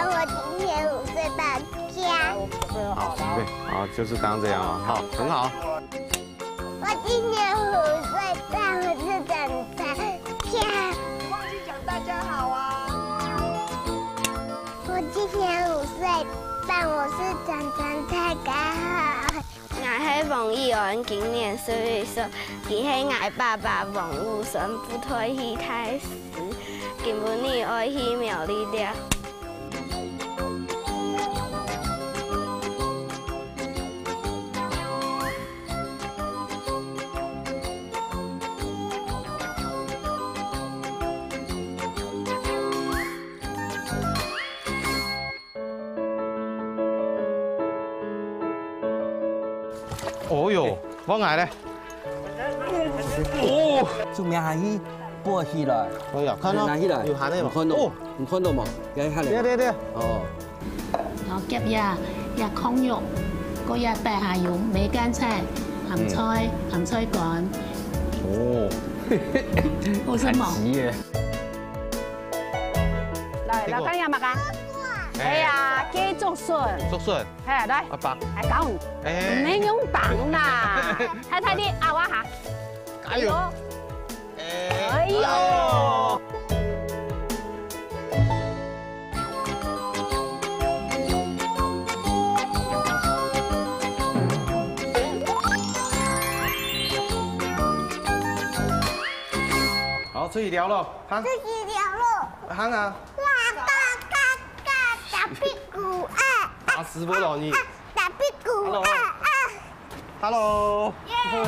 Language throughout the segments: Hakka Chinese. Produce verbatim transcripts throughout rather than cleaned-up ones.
我今年五岁半，家。好，准备，好，就是刚刚这样啊，好，很好。我今年五岁半，我是长长家。忘记讲大家好啊。我今年五岁半，我是长长太太。我是王以安，今年十一岁，佢係我爸爸王武生，不退去大使，今晡日愛去苗栗了。 哦哟，我矮嘞。哦，做咩下去？拨起來。哎呀，看到，拿起來。有下來嘛。你看到？哦，你看到無？拿下來。對对对。哦。然後夾呀，呀炕肉，過呀底下有梅乾菜、鹹菜、鹹菜乾。哦。好食無？很急耶。來，老干媽嘛干。哎呀，雞竹筍。竹筍。 嘿，來，阿伯。來講，哎，毋能用打啦，太太你咬啊哈。加油！哎，哎呦！好，出去聊了，哈。出去聊了。哈啊。啦嘎嘎嘎，打屁股啊！打死我了你！啊，打屁股啊啊！ Hello。耶，hello。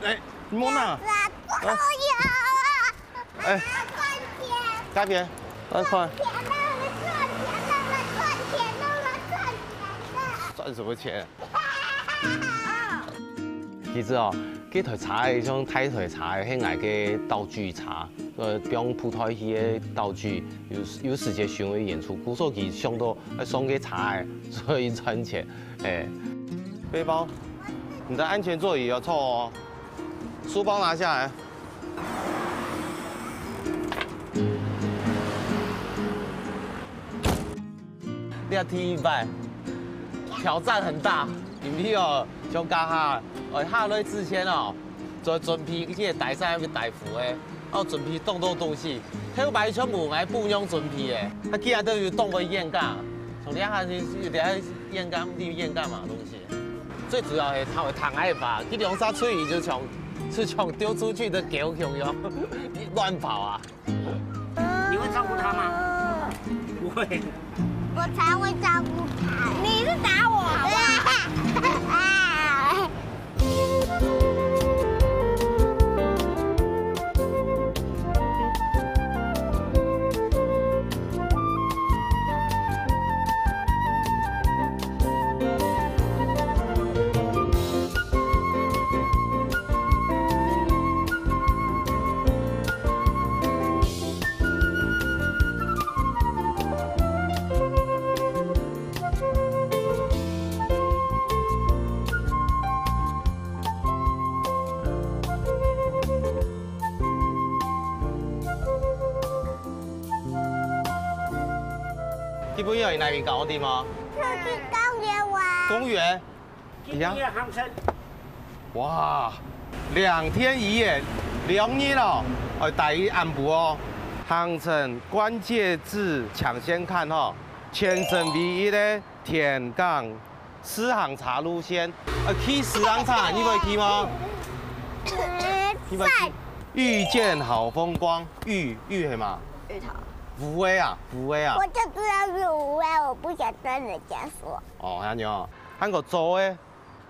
哎，你摸哪？我不要。哎，赚钱，该边，来看。赚钱了，赚钱了，赚钱了，赚钱了。赚什么钱？ 其實哦，這台車仔像大台車仔，係𠊎个道具車，呃，放布袋戲个道具，有有時節巡迴演出，故所佢想到愛送个車仔，所以賺錢，哎。背包，你的安全座椅要抽哦，書包拿下來。 這第一擺，挑戰很大，因為哦，像這下，呃，下來之前哦，做準備這个台衫愛戴褲仔，愛準備當多東西，頭擺全部𠊎餔娘準備个，啊，今日都有當多演講，從這下就有點演講，有演講嘛東西，最主要係佢會彈𠊎吧，佢兩儕出去就像就像丟出去的狗一樣，亂跑啊。 你會照顧他嗎？不會。我才會照顧他。你是打我好不好？今晡日愛去哪位搞地方？出去公園玩。公園？ 今天的行程。哇，兩天一夜，兩日哦，呃，大約暗晡哦。行程關鍵字搶先看吼，全省唯一个田港自行車路線。呃，騎自行車，你會騎嗎？你會騎？遇見好風光，芋，芋係嘛？芋頭。芋仔啊，芋仔啊。我就知道是芋仔，我不想跟人家說。哦，恁樣哦。還有做个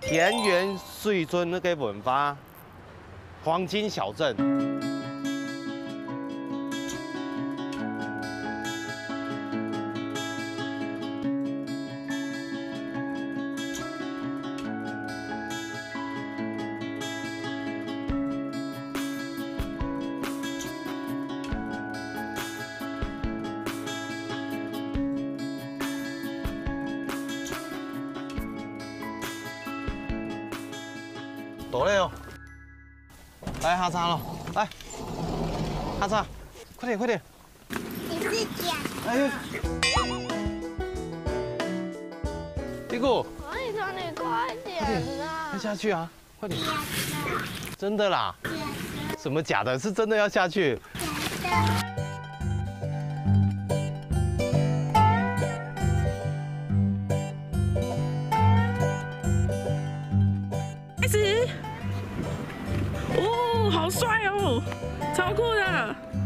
田園水圳个文化，黃金小鎮。好累哦。来，下车了，来，下车，快点，快点。你是假的。哎呦，迪古，我跟你说，你快点啦。快下去啊，快点。真的啦？什么假的？是真的要下去？开始。哦，好帅哦，超酷的。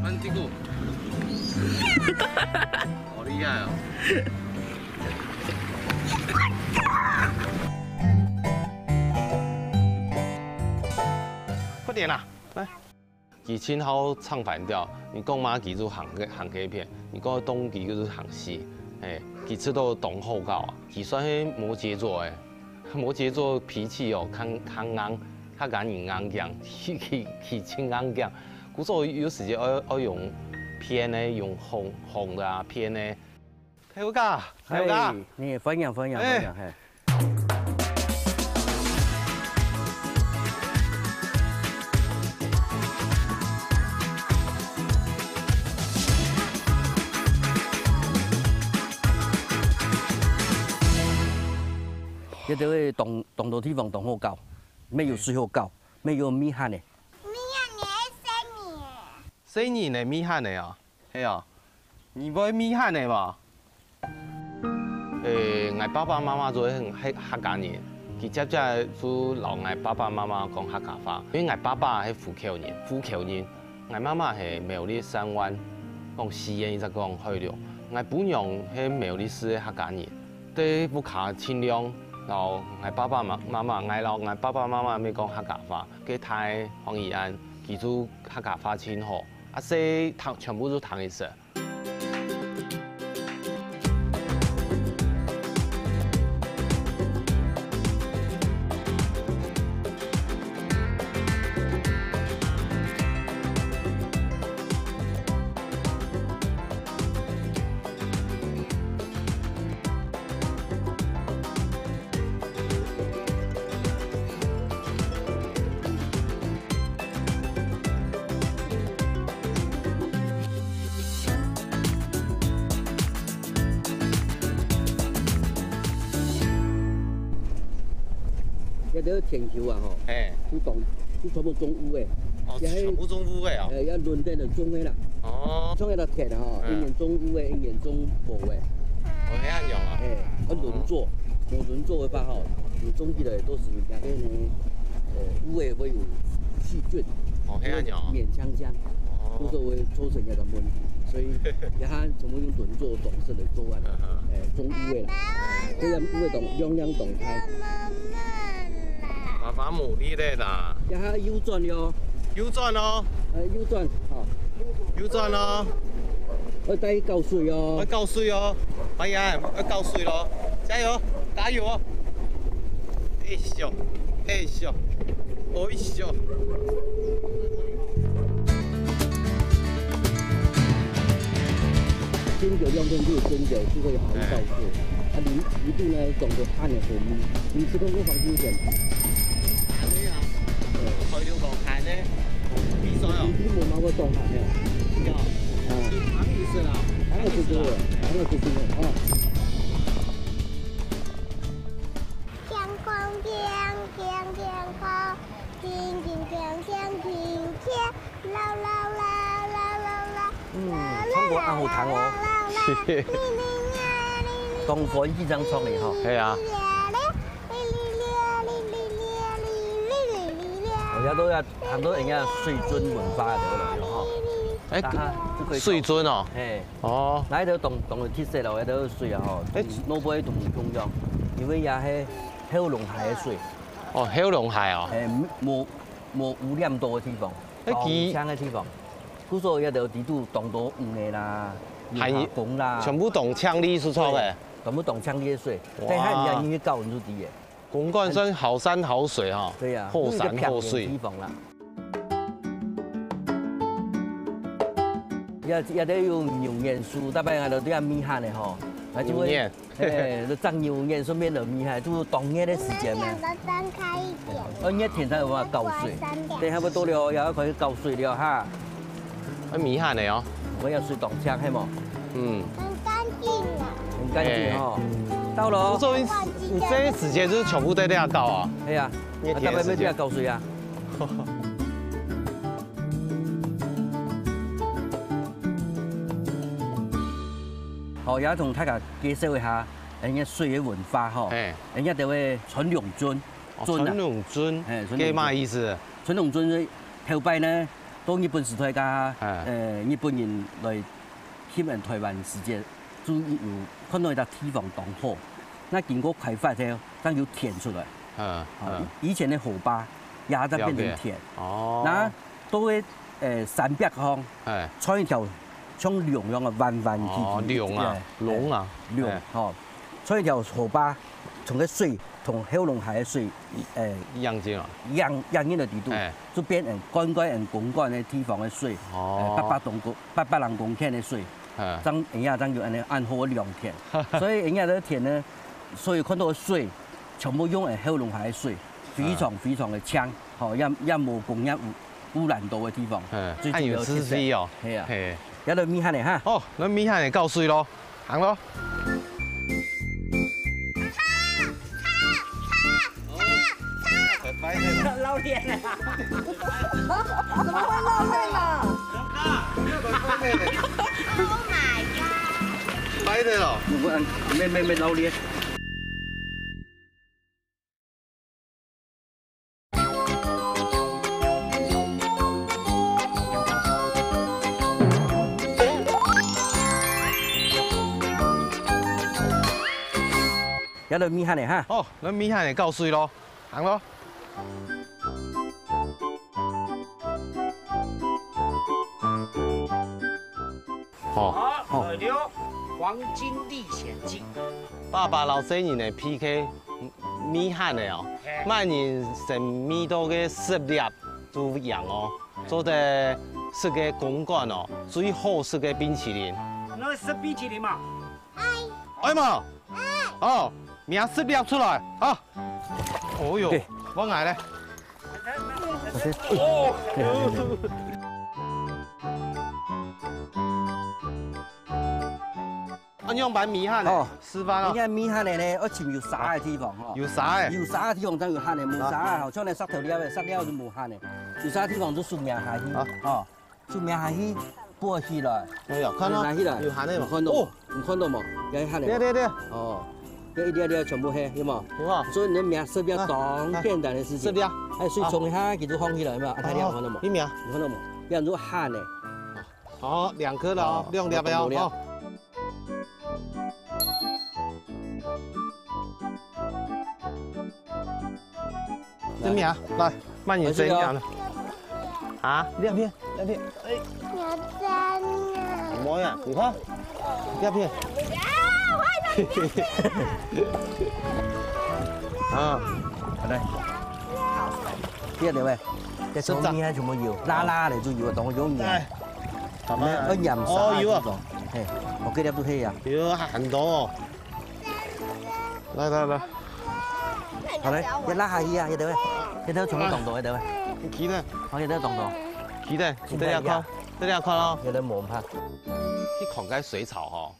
安迪古，好厉害哦！快点啦，来。佢盡好唱反調，你講麼佢就行該行該片，你講東佢就行西，嘿，佢知道當好搞啊。佢算係摩羯座誒，摩羯座脾氣哦，較較硬，較敢人硬頸，佢佢佢盡硬頸。故所有時節愛愛用騙个，用哄哄个啊，騙个。 大家，大家，嘿，歡迎歡迎歡迎，嘿。這兜个當當多地方當好搞，乜有水好搞，乜有米飯个。米飯个生意。生意呢，米飯个哦。 係哦，你會米飯个無？誒，𠊎爸爸媽媽就係客客家人，佢輒輒就摎𠊎爸爸媽媽講客家話，因為𠊎爸爸係湖口人，湖口人，𠊎媽媽係苗栗三灣，講四縣一隻講海陸。𠊎餔娘係苗栗市个客家人，在屋下盡量摎𠊎爸爸媽媽，𠊎摎𠊎爸爸媽媽乜講客家話，該大个黃怡安，佢就客家話盡好。 啊，細聽全部都聽一次。這兜田坵啊吼，嘿。就當就全部種烏个，哦，這還全部種烏个哦。呃，要輪等的種个啦。哦。像該條田啊吼，嗯。一年種烏个，一年種無个。哦，這樣樣啊。嘿，要輪作，無輪作个話吼，你種起來都係那個呢，呃，烏个會有細菌。哦，這樣樣啊。勉強這樣。哦。就是會造成一個問題，所以給它全部用輪作種式來做啊，嗯哼。哎，種烏个啦。 這个烏个當，樣樣當大。爸爸努力个啦。這下右轉喲。右轉哦。呃，右轉，好。右轉哦。愛帶去搞水哦。愛搞水哦。哎呀，愛搞水咯。加油，加油哦。哎咻，哎咻，哎咻。 蒸个兩天就有蒸个，就會好一道水。啊，你一定呢，懂得看的很，你是通過房间选。看的啊，对。海陸講看的，比賽哦。你聽無嘛會懂看的。有。啊。啥意思啦？啥意思啦？啥意思啦？啊。 嗯，唱歌恁好聽哦。當歡喜恁唱个吼。係啊。哦，這都愛，很多人家水圳文化个吼。哎，大家就可以水圳哦。嘿。哦。該都當，當特色咯，該都水啊吼，哎。攏毋會同共樣，因為也係後龍溪个水。哦，後龍溪哦。嘿，無，無污染到个地方。 該佢當淨个地方，故所這兜地肚當多魚仔啦，還有魚蝦公啦，全部當淨俐，係錯个。對，全部當淨俐个水，哇。等下人家入去搞你就知个。公館算好山好水哈，對呀，好山好水。因為一個平原地方啦。也，也得有牛眼樹，大概俺都這樣米飯个吼。啊，就會，牛眼。嘿，就摘牛眼，順便就米哈，就當熱个時間嘛。我想要再開一點。哦，熱天才有辦法搞水。等下要到了，也要開始搞水了哈。啊，米哈呢哦。我要水當淨，係無？嗯。很乾淨啊。很乾淨哦。到了哦。所以你這時間就是全部在這搞啊？係啊，熱天的時間。啊，大家要這樣搞水啊。 好，也同大家介紹一下，人家水的文化吼。嘿。人家就會傳龍尊，哦，尊啊。傳龍尊，嘿，傳龍尊。這麼意思？傳龍尊是頭擺呢，到日本時代，甲，哎。呃，日本人來侵犯台灣時節，就有看到一个地方當好，那經過開發後，正有田出來。嗯，哦，嗯。以前的河壩，也在變成田。了解。哦。那 到个，呃，山壁項，哎。穿一條像龍樣个彎彎曲曲。哦，龍啊，哎，龍啊，龍，哎。吼，穿一條河壩，從个水，從後龍溪个水，哎，引進來。引，引入个底肚，哎。就變成灌溉、很公館个地方个水，哦。哎，八百多公，八百零公頃个水，哎。正，人家正有恁呢恁好个良田。所以人家个田呢，所以看到个水，全部用个後龍溪个水，非常，哎。非常个淨。 吼，也，也無工業污，污染到个地方，嗯，最主要个特色。還有濕氣哦。係啊。嘿。也來米哈呢哈。哦，來米哈呢搞水咯，行咯。老臉了。怎麼會露面了？Oh my god！白的了。我，沒，沒，沒露臉。 也來米哈呢哈。哦，來米哈呢搞水咯，行咯。好，好。河流黃金歷險記。爸爸摎細人仔P K，米哈呢哦，嘿。麼人先搣到个十粒就贏哦，做得食个公館哦，最好食个冰淇淋。你愛食冰淇淋嘛？愛嘛？愛。哦，搣十粒出來，好。哦喲，對。我來咧。 哦。啊，仰般米哈呢？哦，示範哦。應該米哈呢呢，愛尋有沙个地方吼。有沙个。有沙个地方正有哈呢，無沙个，好像呢石頭寮个，石寮就無哈呢。有沙个地方就收命下去，啊。哦。 就命下去，拔起來。哎呀，看到，拿起來，有哈呢嘛？你看到無？哦。你看到無？有哈呢。對，對，對。哦，這一粒粒全部係，有無？有啊。所以你的命是不是當簡單的事情？啊，啊，是不是啊？哎，水沖一下，佢就放起來嘛，啊，大家看到無？哦，你命。你看到無？變做哈呢。哦，兩顆了哦，哦，兩粒了哦。兩粒。哦。 這面啊，來，慢點這面啊。啊，兩片，兩片，哎。要真啊。無呀，你看，兩片。啊，好嘞。這个喂，這上面還全部有，拉拉的就有，當有鹽。哎。好吧。你愛鹽沙哦，有啊。這種，嘿，我給你不黑呀。有啊，很多哦。 來，來，來。好嘞，你拉下去啊，這个，這个全部動到，這个。你企等。好，這个動到。企等，你等下看，等下看哦。這个無怕。去看該水草吼，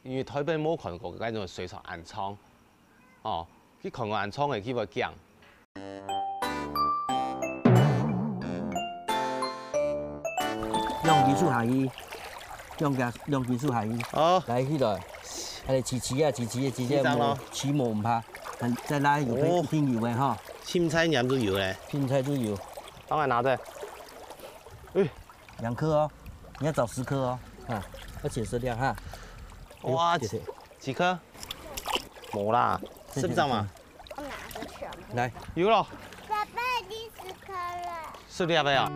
因為台北無看過該種水草恁長，哦，去看過恁長个，佢會驚。 兩支手下去，兩隻，兩支手下去。哦。來，起來。哎，齊齊啊，齊齊啊，齊齊啊，起掌咯。無，齊無毋怕。再拉，有片，哦。一定有个哈。凊彩拈就有咧。凊彩就有。當然拿著。哎。兩顆哦，你要找十顆哦，啊，要撿十粒哈。哇，哎呦，謝謝。幾，幾顆？無啦，謝謝，十張嘛。謝謝。 來。有了。爸爸，已經十顆了。十粒个啊。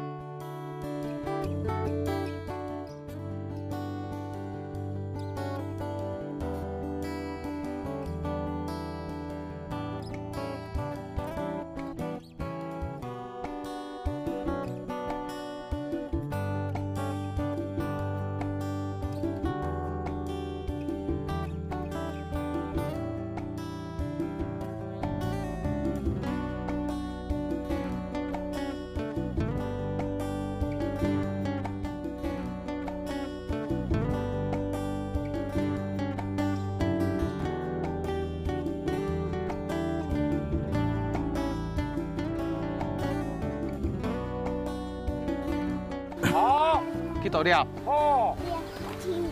幾多粒？哦。六、七、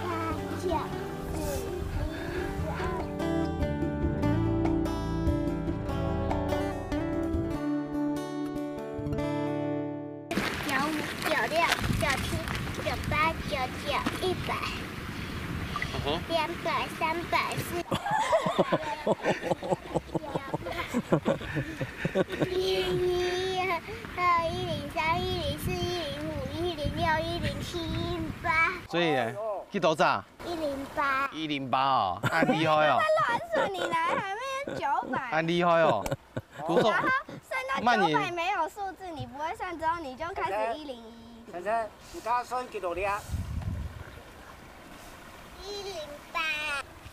八、九、十、十一、十二。九五、九六、九七、九八、九九、一百。嗯哼。两百、三百、四百。一零一、二一零、三一零、四一零、五一零、六一零、七一八。所以呢，幾多隻？一零八。一零八哦，恁厲害哦。他亂算，你哪來還沒九百？恁厲害哦。不錯。然後算到九百沒有數字，你不會算之後，你就開始一零一。晨晨，你剛剛算幾多粒？一零八。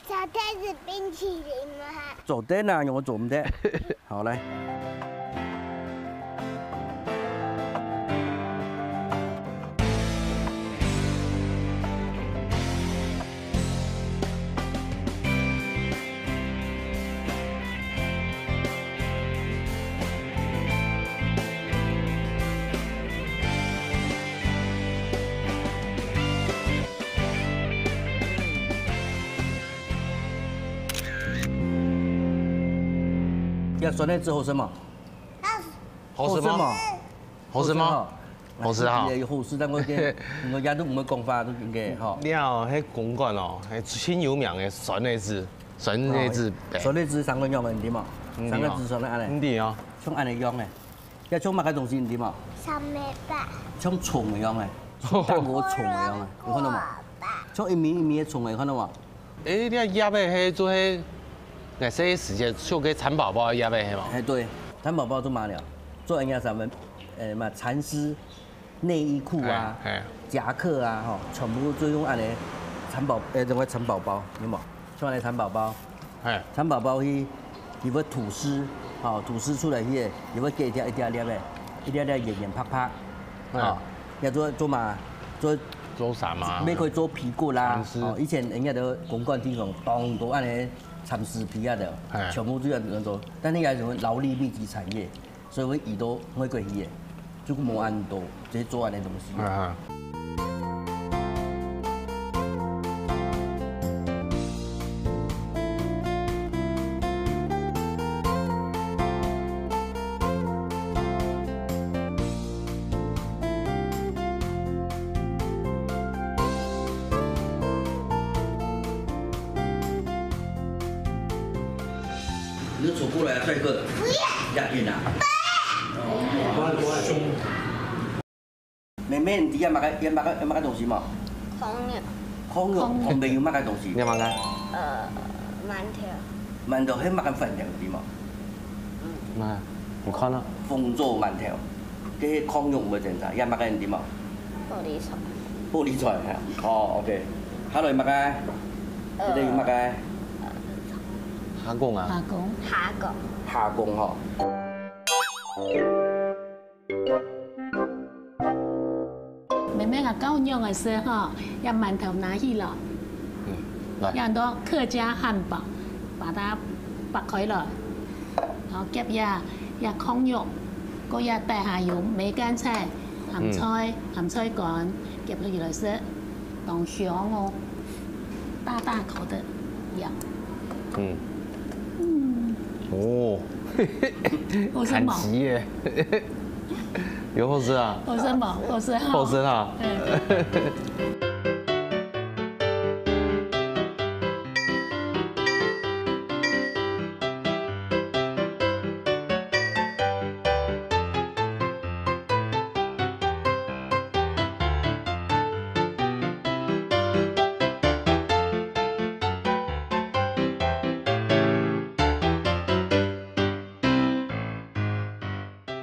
昨天是冰淇淋嗎？昨天啊，我做毋得。好，來。 這酸菜汁好食無？好食嗎？好食嗎？好食哈。好食哈。好食，但我今，我也都毋會講話，都應該吼。你好，該公館哦，該盡有名个酸菜汁，酸菜汁。哦，酸菜汁三個樣个，你知無？嗯，三個汁酸个恁呢。你知哦。像恁呢樣个。 這像麼个東西，你知無？草莓吧。像蟲个樣欸，像當多蟲个樣欸，有看到無？像一米一米个蟲欸，有看到無？欸，這葉仔係做係，𠊎細時節做个蠶寶寶个葉仔係無？欸，對，蠶寶寶做麼个？做人家咱們，呃，嘛，蠶絲、內衣褲啊、欸，欸。夾克啊，吼，全部都用恁呢蠶寶，呃，成為蠶寶寶，有無？像恁呢蠶寶寶。 嘿。蠶寶寶去，佢會吐絲，吼，吐絲出來去，佢會結一條一條粒个，一條粒圓圓白白，嘿。吼，也做，做嘛，做，做衫嘛。也可以做被骨啦，蠶絲。吼，以前人家都公館地方當多恁呢蠶絲被啊的，嘿。全部都要恁樣做，但那個什麼勞力密集產業， 所以𠊎移到外國去个，就無恁多，直接做恁个東西。啊。你坐過來啊，帥哥。不要。壓緊啊。不要，不要。妹妹，你知這麼个，這麼个，這麼个東西無？炕肉。炕肉，炕肉。旁邊有麼个東西？你麼个？呃，饅頭。饅頭，該麼个粉條，你知無？ 那，你看啊。紅棗饅頭，這个炕肉毋會整啥，也麼个你知無？玻璃菜。玻璃菜，哦，OK。還有麼个？呃，這个有麼个？蝦公啊。蝦公。蝦公。蝦公吼。 妹妹啊，教你仰般食吼，這饅頭拿起來，嗯，來。這很多客家漢堡，把它擘開來，然後夾這，這炕肉，過這底下有梅乾菜、鹹菜、嗯。鹹菜乾，夾起來食，當香哦。 大大口的咬。嗯。嗯。哦。好食無？看急耶。有好食啊？好食無？好食哈。好食哈。嗯。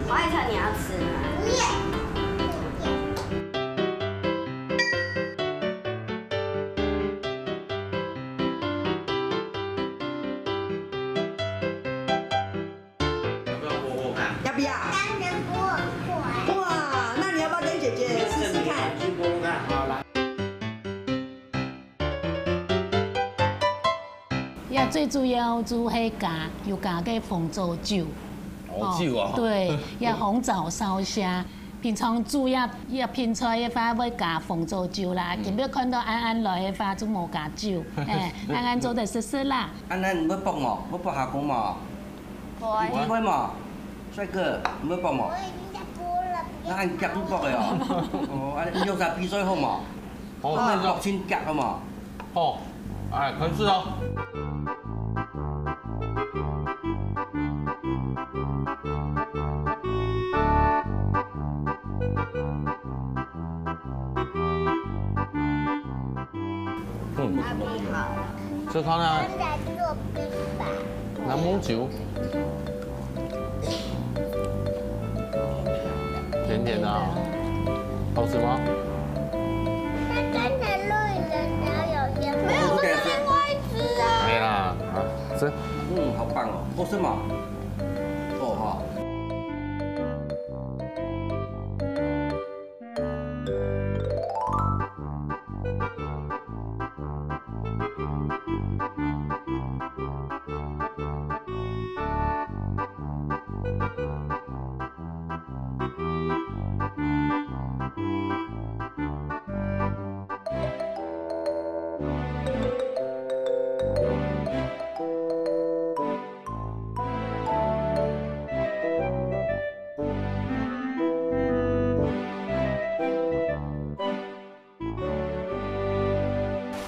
我愛看你要吃嗎？不要。要不要剝剝看？要不要？当然不会。哇，那你要不要跟姐姐试试看？去剥剥看，好，来。 這最主要就係加，有加个紅棗酒。哦，酒啊。對，這紅棗燒蝦，平常煮這，這品菜个話，會加紅棗酒啦。嗯。今晡看到安安來个話，就無加酒。哎，安安做得食食啦。安安，你會剝無？會剝蝦公無？會。你會無？帥哥，你會剝無？我已經在剝了，不要那恁遽就剝个哦。哦，恁樣，你有啥比賽好無？好。我們落清遽好無？ 好，哎，開始哦。嗯，好。這看啊。現在做冰吧。檸檬酒。 甜甜的啊，好吃嗎？那剛才錄影的時候有先，沒有，這是另外一隻啊。沒啦，啊，這，嗯，好棒哦，好吃嗎？哦哈。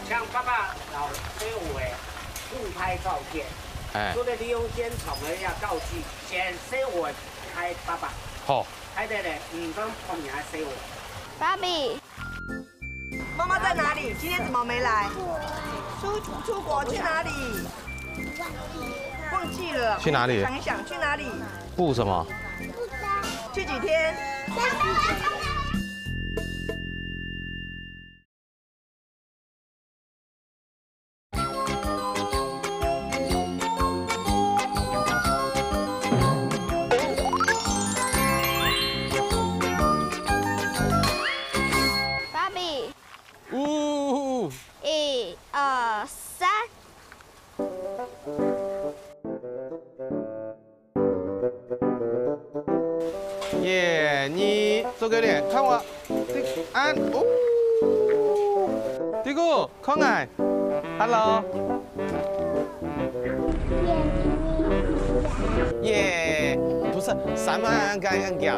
像爸爸摎細妹仔互拍照片，哎。做得利用現場个這個道具，先細妹仔拍爸爸。好。拍得咧，毋通拍人家細妹仔。芭比。媽媽在哪裡？今天怎麼沒來？出，出國去哪裡？忘記了。去哪裡？想一想，去哪裡？布什麼？去幾天？芭比。嗚。一、二、三。 耶，你做个咧，看我，這，啊，哦，這個，看𠊎，hello。耶，不是，三萬个按鍵。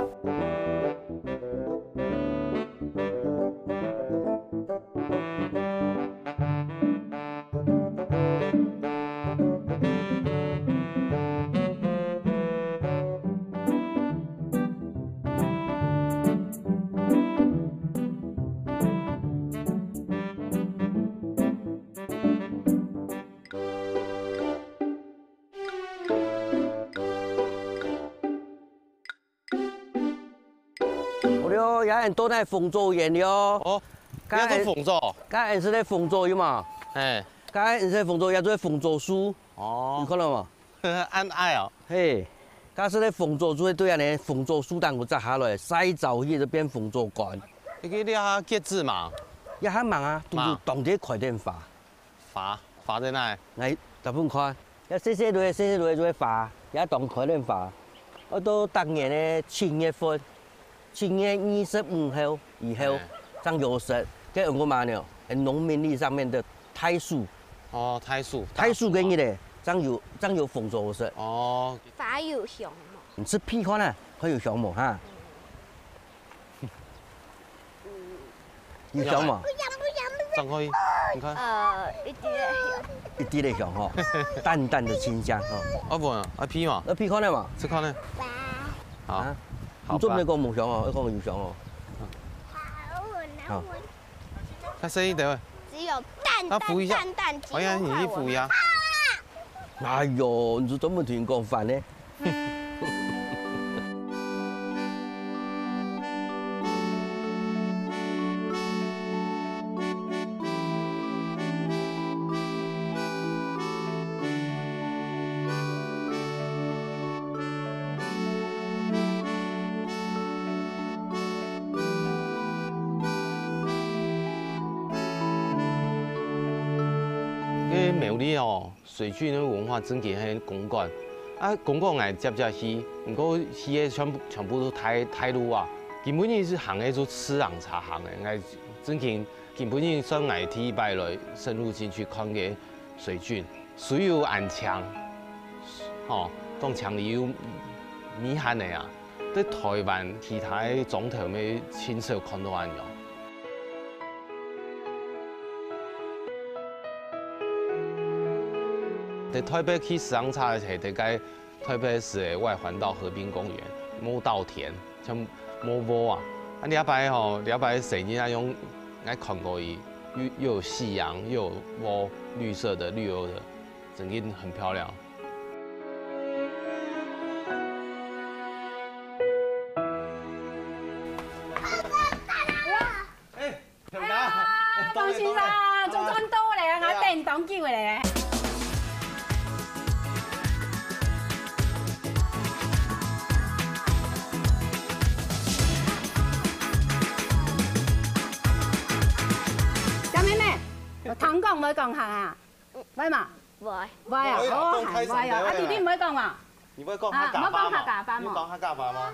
哦喲，也恁多那紅棗園喲。哦，該恁多紅棗。該恁係咧紅棗有無？哎。該恁係紅棗，也做紅棗樹。哦。你看到無？恁矮哦。嘿，該係咧紅棗，就係對恁呢紅棗樹頂有摘下來，曬燥去就變紅棗乾。你去這下結子嘛？也還忙啊，都是當地開點花。 花，花在哪？來，十分看，這細細蕊，細細蕊就係花，這當開點花。愛到逐年个七月份，七月二十五號以後，哎。正有食。該用个麼个呢？農民曆上面的大暑。哦，大暑。大暑个日仔，正有，正有紅棗食。哦。花有香無？你食鼻看啊，看有香無哈？ 有香無？不香，不香，不香。張開，你看。呃，一滴的香。一滴的香吼，淡淡的清香吼。啊，無啊，啊，鼻嘛。啊，鼻看咧嘛。試看咧。好。啊？好吧。你做毋得講無香哦，愛講有香哦。好，我拿我。較細一點。只有淡淡，啊，扶一下。淡淡，哎呀，你去扶一下。幾乎快完了。哎喲，你就專門同人講煩呢。 該苗栗哦， 水圳个文化真經係公館。啊，公館𠊎輒輒去，毋過去个全部，全部都大，大路啊。今晡日係行个就自行車行个，𠊎正經今晡日算𠊎第一擺來深入進去看个水圳，水有恁淨，吼，當淨又無限个啊！在台灣其他个庄頭乜盡少看到恁樣。在台北騎自行車个時節，大概 特別係外環道河濱公園，無稻田，像無禾啊。啊，這擺吼，這擺細人仔用，𠊎看過佢，又，又有夕陽，又有禾，綠色的，綠油的，真的很漂亮。哎， 哎呀，方先生，終於到咧，𠊎等當久咧。小妹妹，有聽講會講客啊？會嘛？會。會啊，會啊，哦，當開心个，會啊。啊，弟弟毋會講嘛？你會講客家話嗎？啊，毋會講客家話嗎？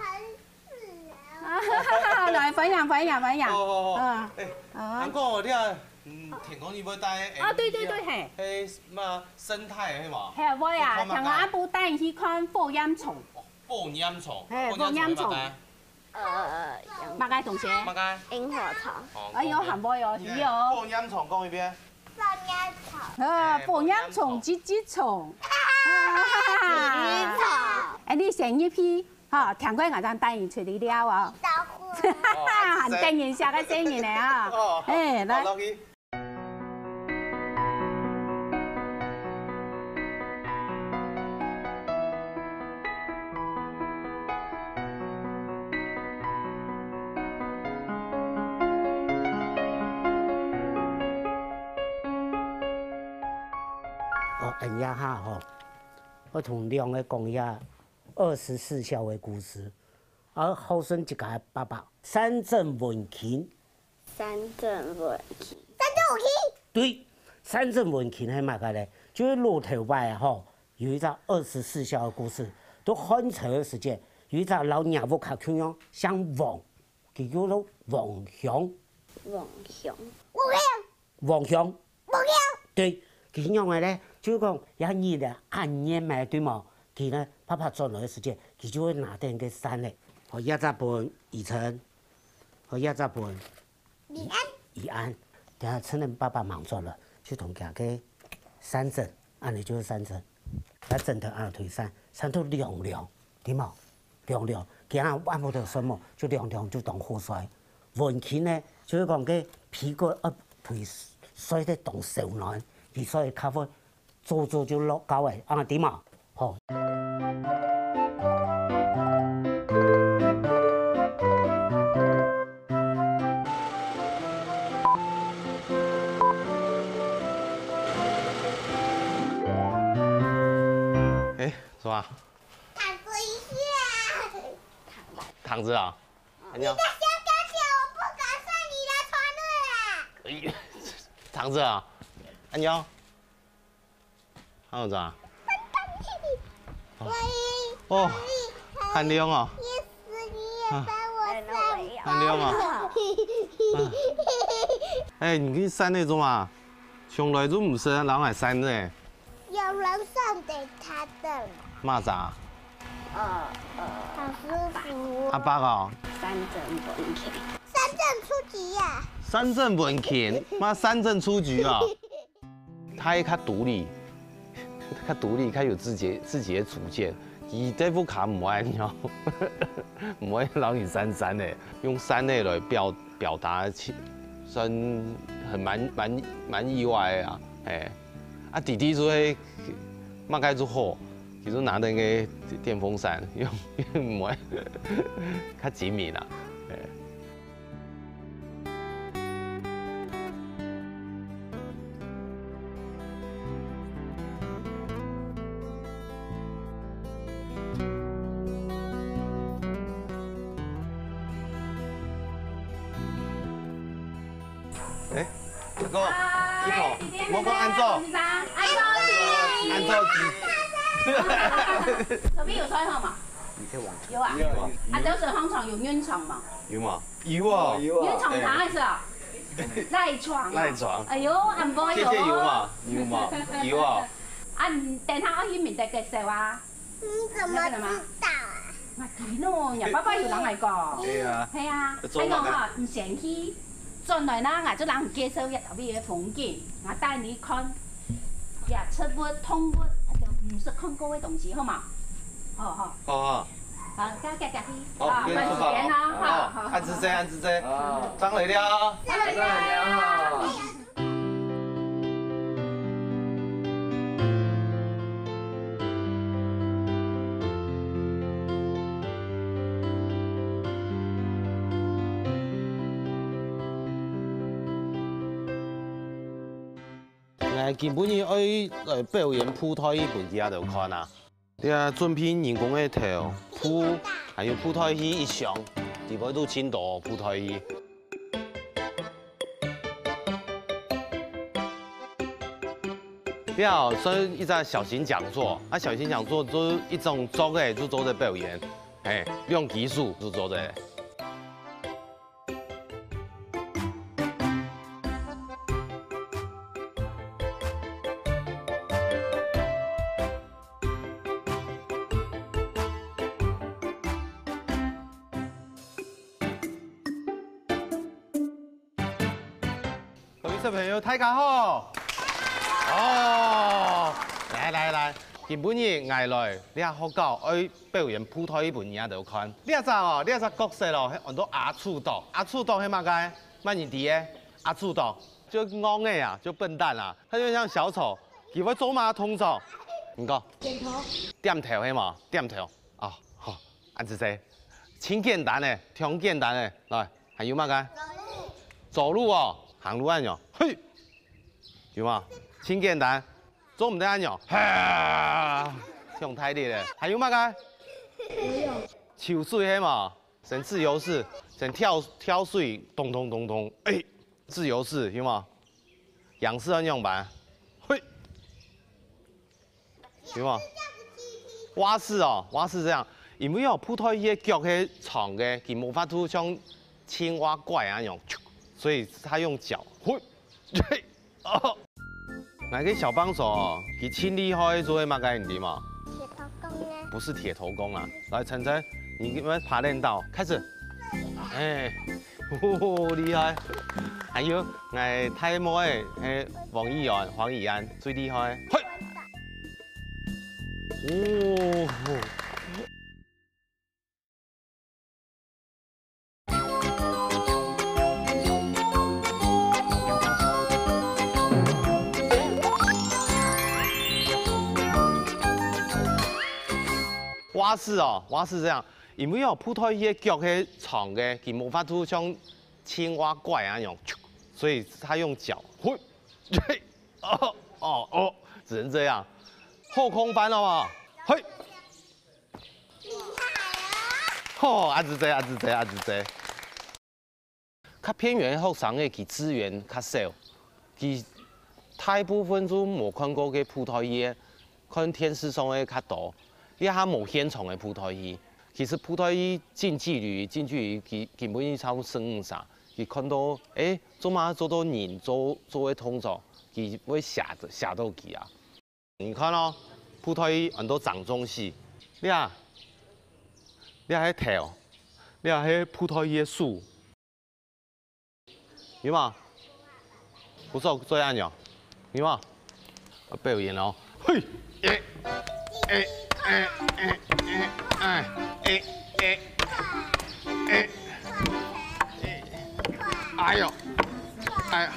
你講客家話嗎？ 來，分享，分享，分享。好，好，好。嗯。哎，啊。聽講哦，你啊，嗯，聽講你會帶，啊，對，對，對，嘿。嘿，什麼生態，嘿嘛？嘿，會啊，聽講阿婆帶你去看火焰蟲。哦，火焰蟲，嘿，火焰蟲。火焰蟲。呃，麼个東西？麼个？螢火蟲。哦，哎喲，還會哦，你呢？是哦。火焰蟲講一遍。火焰蟲。呃，哎，火焰蟲，火焰蟲。吱吱蟲。吱吱蟲。哎，你先入去。 好，聽過𠊎正帶你出去尞哦。還等人惜个細人呢啊。哦，哎，來。好，落去。哦，恁樣哈，吼。 𠊎同兩位講一下二十四孝个故事。啊，孝順自家个爸爸，三鎮文勤。三鎮文勤。三鎮文勤？對，三鎮文勤係麼个咧？就係老頭擺吼，有一隻二十四孝个故事。在漢朝个時節，有一隻摎若屋下共樣姓王，佢叫做王祥。王祥。王祥。 王祥。王祥。對，佢仰仔咧，就係講，這日仔，恁熱嘛，對無？佢呢，爸爸轉來个時節，佢就會拿等个扇仔，好，一隻分宜春，好，一隻分宜安。宜安。等下趁等爸爸吂轉來，就同佢个扇整，恁呢就係扇整。 來枕頭恁樣推扇，扇到涼涼，對無？涼涼，佢啊，按摩到身無，就涼涼就當好睡。文勤呢，就係講个被骨愛推睡得當燒暖，佢睡較會早早就落覺个，恁樣對無？好。 哎，什麼？躺着一下。躺着啊？你的小脚脚，我不敢上你的床了啦。哎，躺着啊？恁樣？ 還有啥？哦，哦，還涼哦。啊，還涼哦。啊。哎，你去扇仔做麼？從來都毋識摎𠊎扇仔。有人送給他的。麼儕？呃，呃，好舒服哦。阿伯哦。三鎮文勤。三鎮初級呀。三鎮文勤？麼三鎮初級哦？ 佢較獨立，較獨立，較有自己，自己个主見。佢在屋下毋會恁樣，毋會摎你扇扇仔，用扇仔來表，表達情，算還蠻，蠻，蠻意外个啊，嘿。啊，弟弟就係麼个就好，佢就拿等个電風扇，用，用毋會，較精明啊，嘿。 哎，大哥，你好，莫講恁早。恁早。恁早。手邊有吹好嗎？你可以往前。有啊。有啊。啊，就是通常有人床嘛。有嘛？有啊。有啊。人床床还是啊？赖床啊。赖床。哎呦，俺不会有哦。谢谢有嘛？有嘛？有啊。啊，你等下要去明德介绍啊。你怎么知道啊？我知咯，你爸爸有人来过。对啊。系啊，做嘛个？还有哈，你先去，转来啦，我就让你介绍一下这边的风景，我带你看，呀，植物、动物，还有唔识看过的东西，好吗？好好。好啊。 好，大家去。好，啊，慢点啊，好，好，好。恁仔細，恁仔細。啊。上來了。上來了。𠊎今晡日愛來表演布袋戲分大家看啊。 這準備人工个頭、布，還有布袋戲一箱，裡背都盡多布袋戲。這算一隻小型講座，啊，小型講座就一種桌仔就做得表演，嘿，兩隻手就做得。 各位小朋友，大家好！哦，來來來，今晡日𠊎來這學校愛表演布袋戲分你兜看。這隻哦，這隻角色哦，安到阿鼠多。阿鼠多係麼个？麼人知个？阿鼠多就戇个啊，就笨蛋啊，他就像小丑，佢會做麼个動作？你講。點頭。點頭係無？點頭。哦，好，恁仔細，盡簡單个，當簡單个。來，還有麼个？走路。走路哦，行路恁樣，嘿，有無？盡簡單，做毋得恁樣，哈，太大力了。還有麼个？游泳。泅水係無？ 先自由式，先跳，跳水，咚咚咚咚，哎，自由式，有無？仰式愛仰般？嘿，有無？蛙式哦，蛙式這樣，因為哦，布袋戲个腳係長个，佢無法度像青蛙怪那樣，所以他用腳，嘿，嘿，哦。 𠊎个小幫手哦，佢盡厲害，做个麼个你知無？鐵頭功呢？不是鐵頭功啊。來，晨晨，你們爬lên到，開始。哎，哦，厲害！還有，𠊎大妹仔，哎，黃奕安，黃奕安最厲害。嘿！哦。 蛙式哦，蛙式這樣，因為哦，布袋戲个腳係長个，佢無法度像青蛙怪那樣，所以他用腳，嘿，嘿，哦，哦，哦，只能這樣，後空翻好不好？嘿。 吼，恁仔細，恁仔細，恁仔細。較偏遠个學生仔，佢資源較少，佢大部分就無看過个布袋戲，看電視上个較多，這下無現場个布袋戲。其實布袋戲近距離，近距離佢根本就差不多十五歲，佢看到，欸，做麼做到人做，做个動作，佢會嚇著，嚇到佢啊。 你看哦，布袋戲安到掌中戲，這，這係頭，這係布袋戲个手，有無？不錯，做恁樣，有無？我表演哦，嘿，欸，欸，欸，欸，欸，欸，欸，欸，欸，哎喲，哎呀，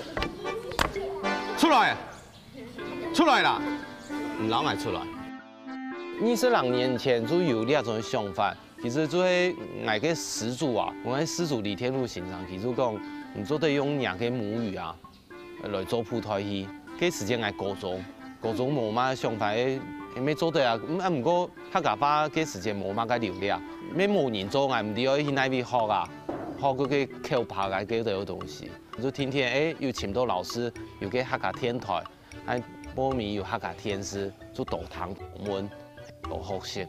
出來！ 出來啦！毋讓𠊎出來。二十零年前就有這種想法，其實就係𠊎个師祖啊，𠊎个師祖李天祿先生，佢就講，你做得用若个母語啊，來做布袋戲。該時節𠊎高中，高中無麼个想法，欸，欸，乜做得啊，嗯，啊，毋過客家話該時節無麼个流利啊，乜無人做，𠊎毋知愛去哪位學啊，學該个口白啊，該兜个東西。 就天天，欸，有尋著老師，有个客家電台，還報名有客家電視，就多聽問，多學習。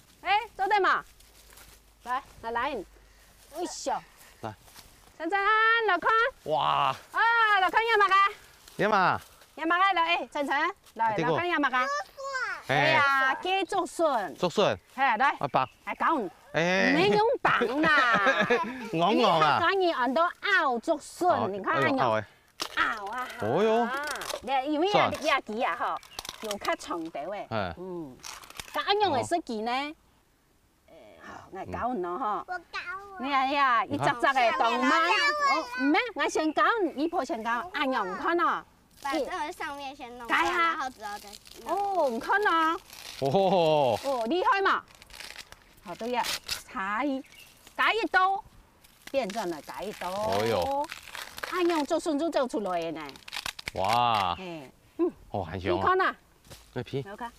哎，做得嘛？來，來，來。哎呦，來。晨晨，來看。哇。啊，來看，這麼个？這麼？這麼个？來，哎，晨晨，來，啊，這個。來看，這麼个？哎。哎呀，雞竹筍。竹筍。嘿，來。啊，棒。哎，講，哎。毋係用棒啦。戇戇啊。你客家人安到拗竹筍，哦，你看，哎呦，拗。拗啊。哦喲。你因為這，蒜。這雞啊，吼，有較長條誒。哎。嗯。該恁樣个設計呢？哦。 好，𠊎教你哦，吼。我教我。你看呀，一隻隻个動漫。你看。哦，毋係，𠊎先教你，姨婆先教，恁樣，你看哦。把這個上面先弄掉，改下。然後之後再弄。哦，你看哦。哦。哦，厲害嘛。好，對呀，差異，改一刀，變成了改一刀。哦喲。恁樣竹筍就做出來了呢。哇。嘿，嗯。哦，還香啊。你看啊。那皮。你看。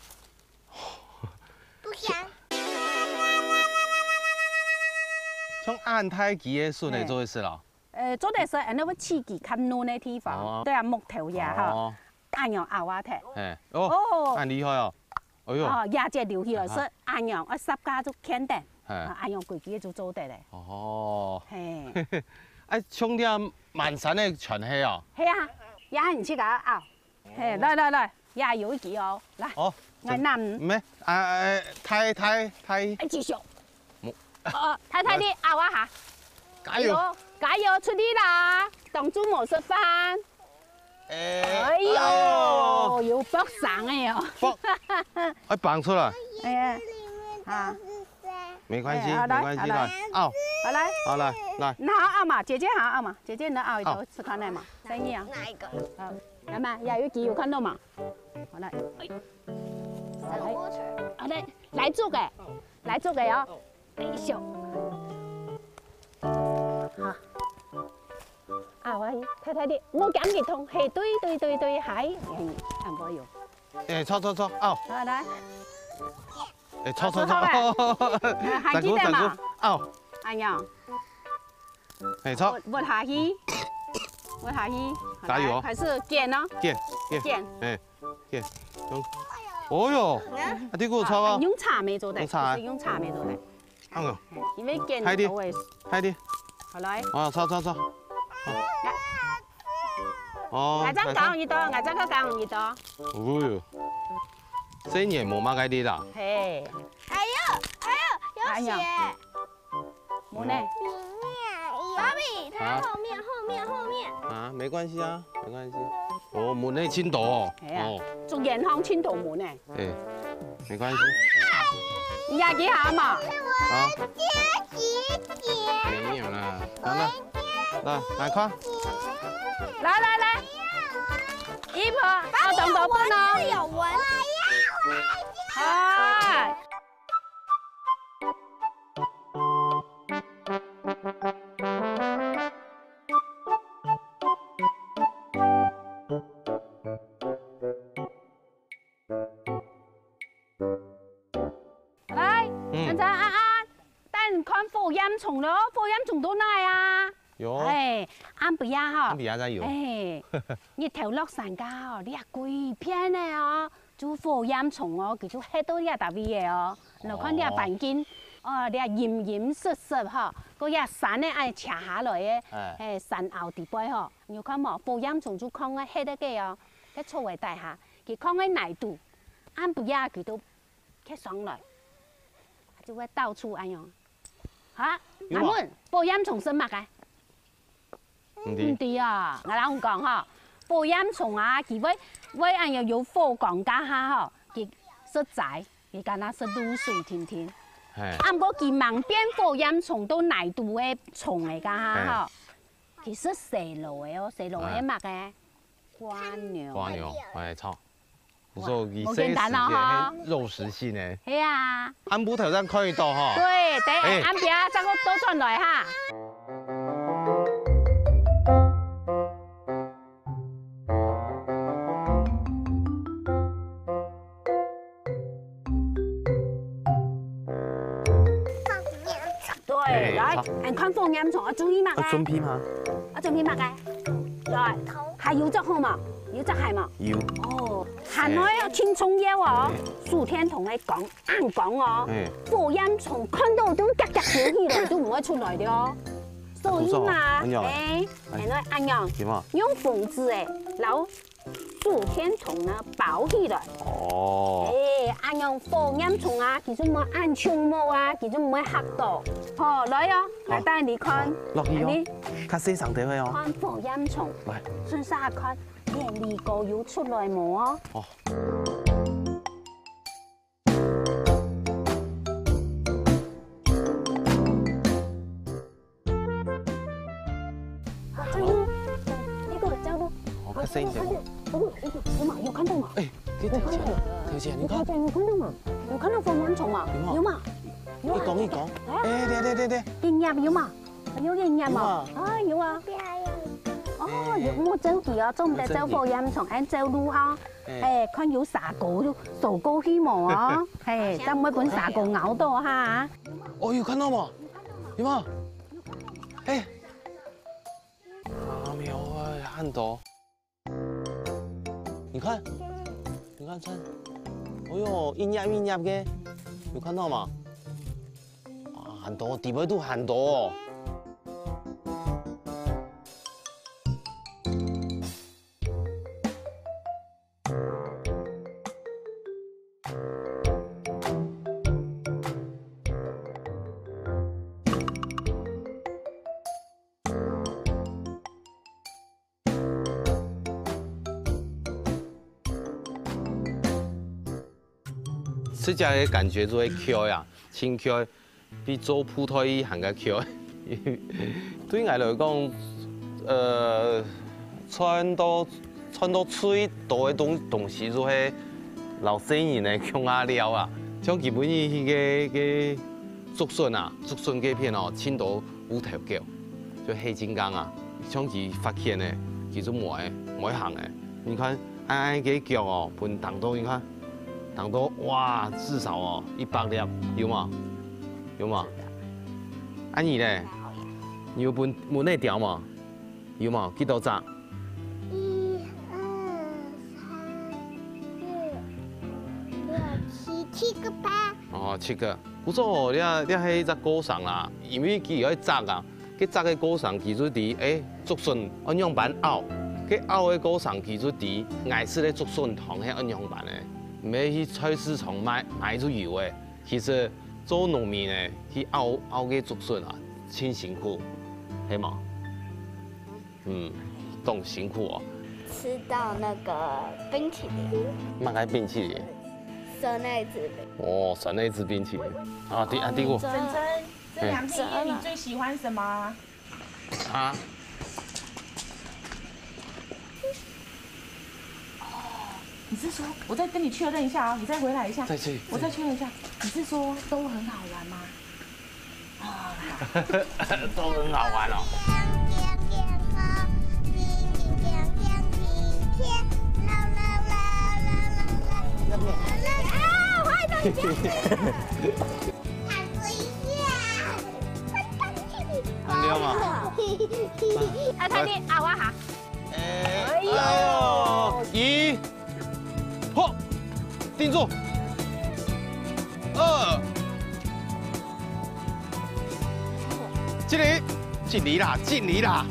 不香。像恁大支个筍仔做得食咯？嘿。呃，做得食，恁樣會刺激較嫩个地方。哦。對啊，木頭呀，吼。哦。恁樣拗啊忒。嘿，哦，哦。恁厲害哦。哎喲。哦，這節留起來食，啊哈。恁樣，啊，十架就牽等。嘿。啊，恁樣規支就做得了。哦。嘿。哎，像這滿山个全係哦。係啊，也很自家拗。 嘿，來來來，也有一支哦，來，哦，𠊎拿。毋係，啊，哎，太太太。哎，繼續。無。哦，太太，你拗啊哈。加油。哎喲，加油，出力啦，當晝無食飯。哎，哎喲，哎喲。有爆聲个哦。爆，哎，爆出來。哎，啊。 沒關係，哎，好，來，沒關係，好，來。來，拗。好，來。好，來，來。你好好拗嘛，姐姐好好拗嘛，姐姐你拗一刀，拗。試看來嘛，生意啊。哪一個？好，來嘛，呀，有機會看到嘛。好，來。哎。好，來。好，來，來竹个，來竹个哦。哎，咻。好。拗啊，太太的，莫驚佢痛，嘿，對，對，對，對，還，哎，還可以哦。哎，坐，坐，坐，拗。好，來。 哎，坐，坐，坐。坐，坐。哎，還記得嘛？站住，站住，拗。哎呀。哎，坐。屈，屈下去，屈下去。加油哦。來，開始捲哦。捲，捲，捲。哎，捲。用，哦喲，嗯。啊，這個有錯哦。啊，用叉仔做得，用叉仔。就是用叉仔做得。哎喲。因為捲都會。快點，快點。好，來。哦，坐，坐，坐。好。來。哦，𠊎再教你一道，來，坐。𠊎再教你一道。哦喲。 細人無麼个力啦。嘿。哎喲，哎喲，有血。哎呀。無呢。裡面有。Barbie，它後面，後面，後面。啊，沒關係啊，沒關係。哦，毛呢盡多哦。哎呀，哦。竹園項盡多毛呢。哎，沒關係。你也幾下嘛？啊？姐姐姐。沒有啦，來來，來，來看。來來來，姨婆，要懂得不呢？有文字有文。 哎。來，嗯。晨晨，安安，帶你看火焰蟲咯，火焰蟲在哪啊？ 有。哎，暗晡夜吼。暗晡夜正有。哎，日頭落山个吼，這歸片个哦，就火焰蟲哦，佢就歇到這搭位个哦。你看這環境，哦，這陰陰濕濕吼，過這山呢，哎，斜下來个，哎。哎，山坳底背吼，你有看無？火焰蟲就囥个歇个哦，該草个底下，佢囥个泥肚，暗晡夜佢都 蹶上來，就會到處恁樣。哈，有無？阿文，火焰蟲食麼个？毋知。毋知啊，𠊎摎你講吼，火焰蟲啊，佢會，會恁樣有火光該下吼，佢食齋，佢敢若食露水定定。嘿。啊，毋過佢吂變火焰蟲到泥肚个蟲个該下吼，嘿。佢食細路个哦，細路个麼个？蝸牛。蝸牛，哎，著。 毋錯，佢細時節係肉食性个。係啊。暗晡頭正看得到吼。對，等下暗晡啊，正過倒轉來哈。對，來，你看火焰蟲，啊，注意嘛，啊，準備嘛。啊，準備嘛，來，還有隻好嘛？有隻鞋無？有。哦，還愛哦，盡重要哦。哎。手電筒來講，恁講哦，哎。火焰蟲看到都遽遽走起來，就毋會出來了哦。所以嘛，不錯，很有。哎，哎。現在恁樣，對嗎？用紅紙哎，摎手電筒呢包起來。哦。哎，恁樣火焰蟲啊，佢就毋會恁衝毛啊，佢就毋會嚇到。好，來哦，來帶你看。好，落去哦，恁呢。較細聲點个哦。看火焰蟲，來。順續看。 連這個有出來無哦？哦。啊，走路，那個走路。哦，較細一點。走路，走路，有嗎？有看到嗎？哎，可以跳起來，有看到。跳起來，你看。你看，有看到嗎？有看到火焰蟲嗎？有嗎？有嗎？有啊。一講一講。哎。哎，對對對對。一粒有嗎？ 有人家嘛？有啊。啊，有啊。哦，有，莫走佢哦，做毋得走火焰蟲，愛走路哈。哎。哎，看有蛇哥就走過去無哦，嘿，正毋會分蛇哥咬到哈。哦，有看到無？有嗎？哎，啊，沒有啊，很多。 你看，你看，看，哎喲，一粒一粒个，有看到嗎？啊，很多，底背都很多哦。 自家个感覺就會𤸁啊，盡𤸁，比做布袋戲還較𤸁。對𠊎來講，呃，賺到，賺到最多个東，東西就係摎細人仔共下尞啊。像今晡日去个，个竹筍啊，竹筍該片哦，盡多烏頭狗，就黑金剛啊，像佢發現个，佢就毋會，毋會行个。你看， 恁樣个腳哦，分蹬到，你看，蹬到，哇，至少哦，一百粒，有無？有無？啊你咧？你有分，分佢跳無？有無？幾多隻？一、二、三、四、六、七，七個吧。哦，七個。不錯哦，這，這係一隻過程啦，因為佢愛摘啊， 該摘个過程佢就知，欸，竹筍愛仰般拗。該拗个過程佢就知，𠊎食个竹筍湯係愛仰般个，毋係去菜市場買，買就有个。其實做農民个，去拗，拗个竹筍啊，盡辛苦，係無？嗯，當辛苦哦。吃到那個冰淇淋。麼个冰淇淋？酸奶之冰。哦，酸奶之冰淇淋。啊，對，啊，對哦。晨晨， 這兩片葉你最喜歡什麼？啊？哦，你是說，我再跟你確認一下啊，你再回來一下。再去，我再確認一下，你是說都很好玩嗎？啊，都很好玩哦。啊，壞東西！ 很溜嘛。啊，他的阿瓦哈。哎，哎呦，一，好，定住。二，敬禮，敬禮啦，敬禮啦。